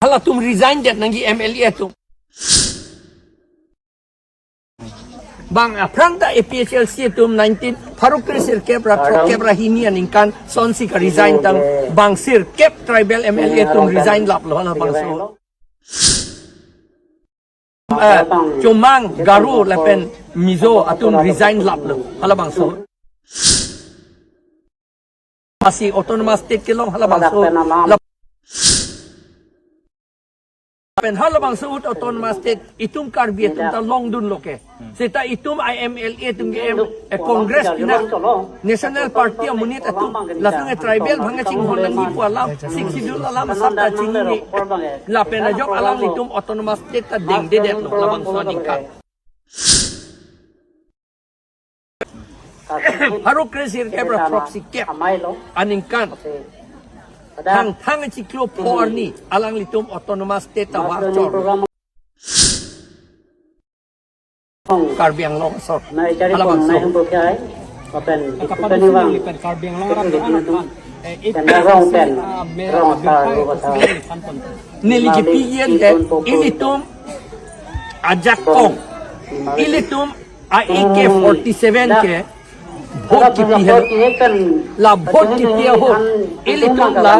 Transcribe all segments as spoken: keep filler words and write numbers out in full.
Halatum resign det nangji M L A atum. Bang aphrang ta A P H L C atum nineteen pharo kre sirkep ra throkkep ra hini aningkan sonsi ka resign tang bang sirkep tribal M L A atum resign laplo halabangso. Eh, Chomang, Garo lapen Mizo atum resign laplo halabangso. Asi autonomous state kelong halabangso. Lap-, lapen halabangso ahut autonomous state itum Karbi atum ta longdunlo ke. Seta itum I M L A atum ke em, eh, Congress pina National Party amonit atum latum ke tribal bhang chinghon nangji pu alam, Sixth Schedule alam asap ta chini. Lapen ajok alanglitum autonomous state ta dengdedetlo labangso aningkan. Pharo kre sirkep ra throksikep aningkan. Thangthang achiklo pho arni alanglitum autonomous state ta var chor. Karbi Anglong asor. Halabangso. Kapatang Karbi Anglong arat do anak kan. Eh, A P H L C, ah, me-, ah, neli kipi yen ke, ilitum ajakong, ilitum A K forty-seven ke vote kipi helo. La vote kipi ahut ilitum la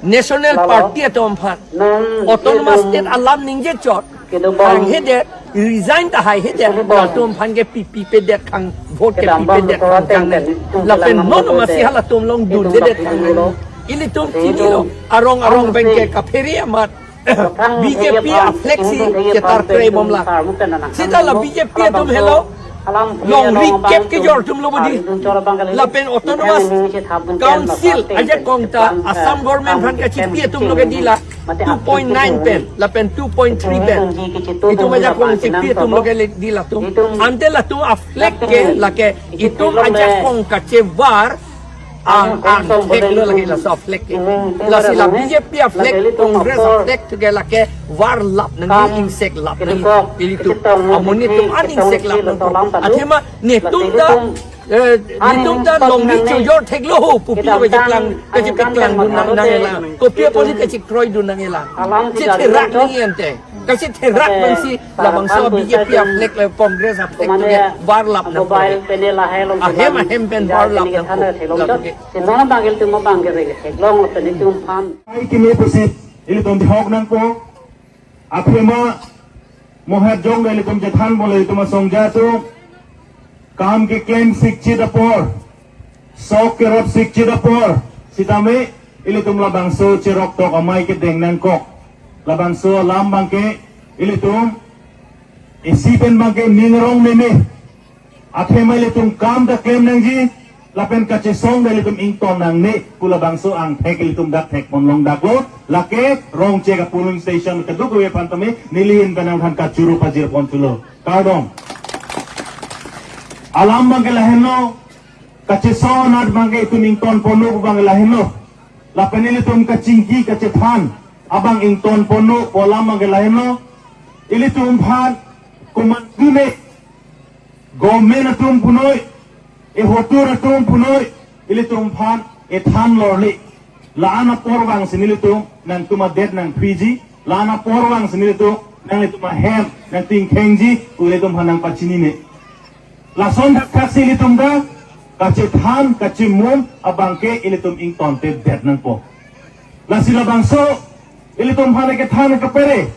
National Party atum aphan autonomous state alam ningje chot, hanghedet, resign ta haihedet, latum aphan ke pipipedet kang, vote ke pipedet kang kang. Lapen non masi halatum longdundedet kang. Ilitum chinilo, arong arong pen ke kaphere amat B J P a-flag si chetar kre bomlang. Seta la B J P atum helo, longri kep kejor atumlo bodi. Lapen autonomous council ajakong ta Assam government aphan kachipi atumlo ke dila two point nine pen, lapen two point three pen. Itum ajakong chipi atumlo ke dila atum. Ante latum a-flag ke lake itum ajakong kachevar ang, angthek lo lake laso a-flag ke. Lasi la B J P a-flag, Congress a-flag tu ke lake varlap nangji, ingseklap nangji. Ilitum amonit atum an ingseklap nangpo. Athema netum ta, eh, netum ta longri chojor theklo ho, pupi kacheklang, kachepeklang dun nang, nangji lang. Kopi apot kachekroidun nangji lang. Chetherak nangji ante. Kachetherak nangsi labangso B J P a-flag le Congress a-flag tu ke varlap nangpo. Ahem ahem pen varlap nangpo. Lake. Ai keme pusi ilitum dihok nangpo. Athema mohet jong ilitum chethan bole ilitum asongja atum kam keklem sikchit apor, sok kerot sikchit apor sitame ilitum labangso cheroktok amei kedeng nangkok. Labangso alam abangke ilitum isi pen abangke ning arong meme. Athema ilitum kam ta klem nangji, lapen kachesong ta ilitum ington nangne pu labangso angthek ilitum dak thekpon longdaklo. Lake Rongchek a-polling station kadokave aphan tame neli ahin kanang than kachoro pajirpon chulo. Kardom. Alam abangke lahenlo, kachesong anat abangke itum ingtonponlo abang lahenlo. Lapen ilitum kachingki kachethan abang ingtonponlo pu alam abangke lahenlo. Ilitum aphan komantu ne government atum punoi, ehotur atum punoi, ilitum aphan ethan lorle. La-an apor vangsi nelitum nangtum adet nangphriji, la-an apor vangsi nelitum nanglitum ahem nangtingkhengji, ilitum aphan nangpachinine. Lason thakthaksi ilitum ta kachethan kachemum abangke ilitum ingtontedet nangpo. Lasi labangso ilitum aphan kethan kepere,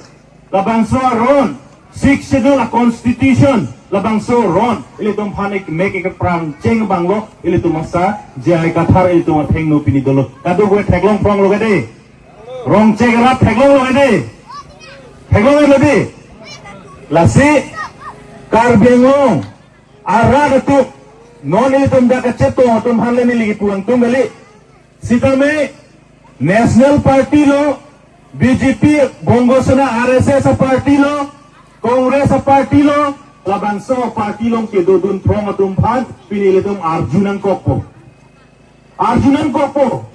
labangso aron, Sixth Schedule a-constitution, labangso aron ilitum aphan mek keprang cheng abanglo, ilitum asa J I Kathar ilitum athengno pini dolo. Kadokave theklong pronglo kade. Rongchek arat theklonglo kade. Theklonglo kade. Lasi Karbi Anglong arat atum, non ilitum dak kachetong atum aphan le neli kipu angtung kali. Sitame National Party lo, B J P, Bongo Sena, R S S a-party lo, Congress a-party lo, labangso party along kedodun throng atum aphan pini ilitum arju nangkokpo. Arju nangkokpo.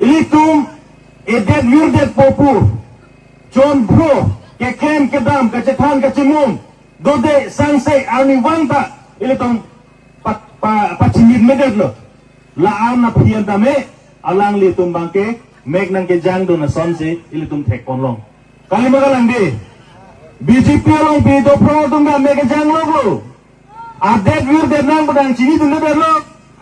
Ilitum edet virdetpo pu, chonphro, keklem kedam, kachethan kachemum, dode sangse arnivang ta ilitum pa, pa, pachinitmedetlo. La-an aphi an tame alanglitum abangke mek nangkejangdun asonsi ilitum thekponlong. Kali ma kalang dei? B J P along pini dophrong atum ke mek kejang longlo. Adet virdetnang pu nangchinidundetlo.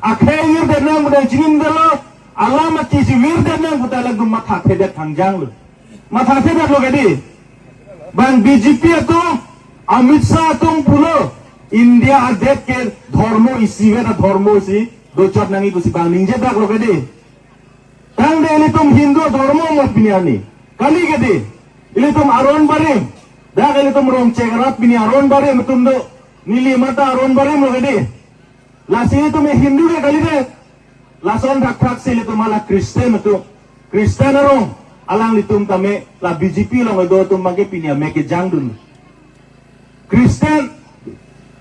Akhei virdetnang pu nangchinidundetlo. Alam akisi virdetnang puta latum mathathedet thangjanglo. Mathathedetlo ke dei? Bang B J P atum, Amit Shah atum pulo, India adet ke dhormo isivet adhormo si dochot nangji pusi bang ningjedaklo ke dei? Tangte ilitum Hindu adhormo mo pini arni? Kali ke dei? Ilitum aron barim. Dak ilitum Rongchek arat pini aron barim atum do. Neli mata aron barimlo ke dei? Lasi ilitum Hindu ke kalidet? Lason thakthak si ilitum hala Christian atum, Christian arong, alanglitum tame la B J P along kedo atum abangke pini amek kejangdun. Christian,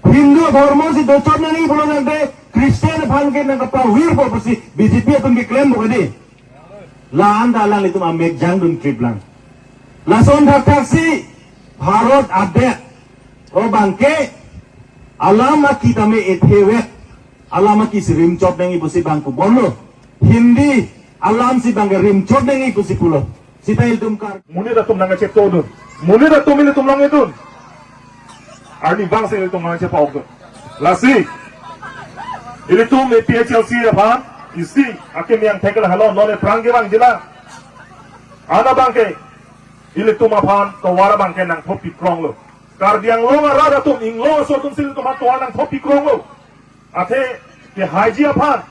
Hindu adhormo si dochot nangji pulo tangte Christian aphan ke nangkapavirpo pusi B J P atum keklempo ke dei? La-anta alanglitum amek jangdun triplang. Lason thakthak si Bharat adet, o abangke alam aki tame ethevet, alam akisi rimchot nangji pusi bang pubomlo. Hindi alam si bangke rimchot nangji pusi pulo. Seta ilitum Kar- Monit atum nangkachetodun. Monit atum ilitum longledun. Arnivang si ilitum nangchepa-okdun. Lasi ilitum A P H L C aphan isi akimi angthek lahelo, non ephrang kevang jila. Ana abangke ilitum aphan tovar abangke nangthopi kronglo. Karbi Anglong arat atum, Inglong aso atum si ilitum aphan tovar nangthopi kronglo. Athe kehaiji aphan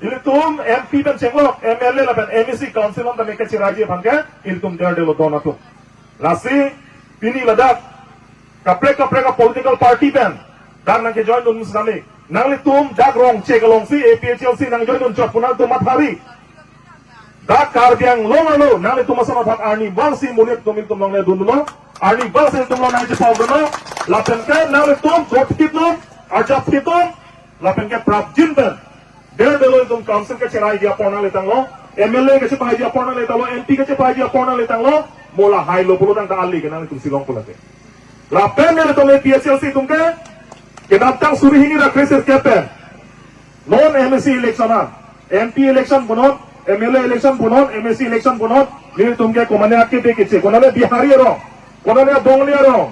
ilitum M P pen chenglok, M L A lapen M A C, council along tame kacheraiji aphan ke ilitum derdelo don atum. Lasi pini ladak kaprek kaprek a-political party pen dak nangkejoindun sitame, nanglitum dak Rongchek alongsi A P H L C nangjoindun chot pu nangtum mathari. Dak Karbi Anglong arlo nanglitum ason aphan arnivang si monit atum ilitum longledunlo, arnivang si ilitum along nangchepa-okdunlo, lapen ke nanglitum dothitum, arjapthitum, lapen ke prapjin pen derdelo ilitum council kacheraiji apor nangletanglo, M L A kachepahaiji apor nangletanglo, M P kachepahaiji apor nangletanglo, mo lahai lo pulo tangte ale ke nanglitum si long pulote. Lapen nelitum A P H L C atum ke kedamtang suri hini ra kre-sirkep pen non M A C election an, M P election punon, M L A election punon, M A C election punon, nelitum ke komane a-Kebe Keche, konane Bihari arong, konane Bongali arong,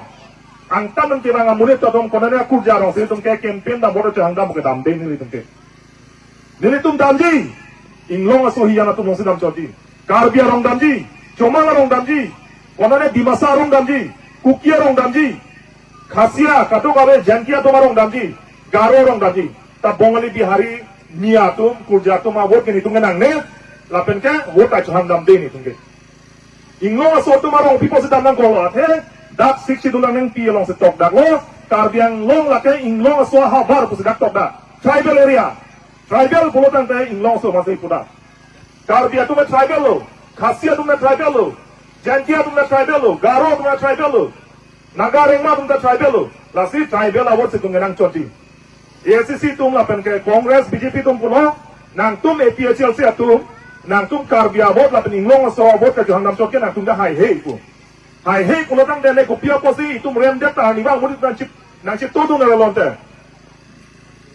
angtan nangkevang amonit atum, konane Kurja arong si nelitum ke campaign dam, vote chehangdam kedamde nelitum ke. Nelitum damji, Inglong aso hiyan atum alongsi damchotji. Karbi arong damji, Chomang arong damji, konane Dimasa arong damji, Kuki arong damji, Khasia, kadokave Jaintia atum arong damji, Garo arong damji. Ta Bongali, Bihari, Miya atum, Kurja atum a-vote ke nelitum ke nangne, lapen ke vote ta chehangdamde nelitum ke. Inglong aso atum arong pipo si dam nangkoklo, athe dak Sixth Schedule nangpi alongsi tokdaklo, Karbi Anglong lake Inglong aso ahavar pusi dak tokdak. Tribal area. Tribal pulo tangte Inglong aso masi pudak. Karbi atum tribal lo, Khasi atum tribal lo, Jaintia atum tribal lo, Garo atum tribal lo, Naga Rengma atum tribal lo. Lasi tribal a-vote si itum nangchotji. A I C C atum lapen ke Congress, B J P atum pulo, nangtum A P H L C atum, nangtum Karbi a-vote lapen Inglong aso a-vote kachehangdam chot ke nangtum ta haihe pu. Haihe pulo tangte ne kopi apotsi itum remdet ta arnivang monit nangchip, nangchitodun arlo te.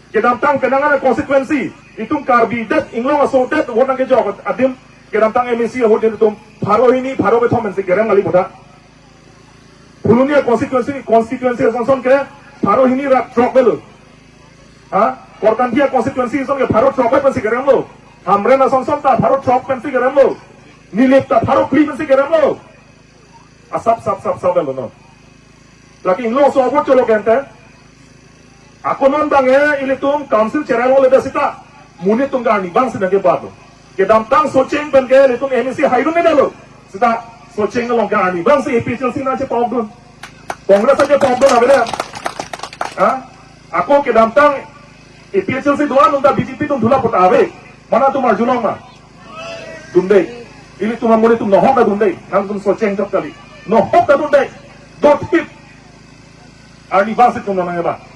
Kedamtang penang a-constituency, itum Karbi det, Inglong aso det, vote nangkejok adim, kedamtang M A C a-vote adim itum pharo hini, pharo kethom pensi kerem kali puta. Phuloni a-constituency, constituency ason ason ke pharo hini ra throk avelo. Ha? Korkanthi a-constituency ason ke pharo throk pensi keremlo. Hamren ason ason ta pharo throk pensi keremlo. Nilip ta pharo phli pensi keremlo. Asap sap sap sap avelo non. Lake Inglong aso a-vote cholo kente. Ako non abang ilitum council cherang ole seta monit atum ke arnivang si nangkebatlo. Kedamtang Socheng pen ke ilitum M A C haidun ne dalo. Seta Socheng along ke arnivang si A P H L C nangchepa-okdun. Congress achepa-okdun ave de. Ha? Ako kedamtang A P H L C do-an atum ta B J P atum dhula puta ave. Mane itum arjulong ma? Dunde. Ilitum amonit atum nohok ta dunde. Nangtum Socheng chot kali. Nohok ta dunde. Dotthip. Arnivang si itum nangeba.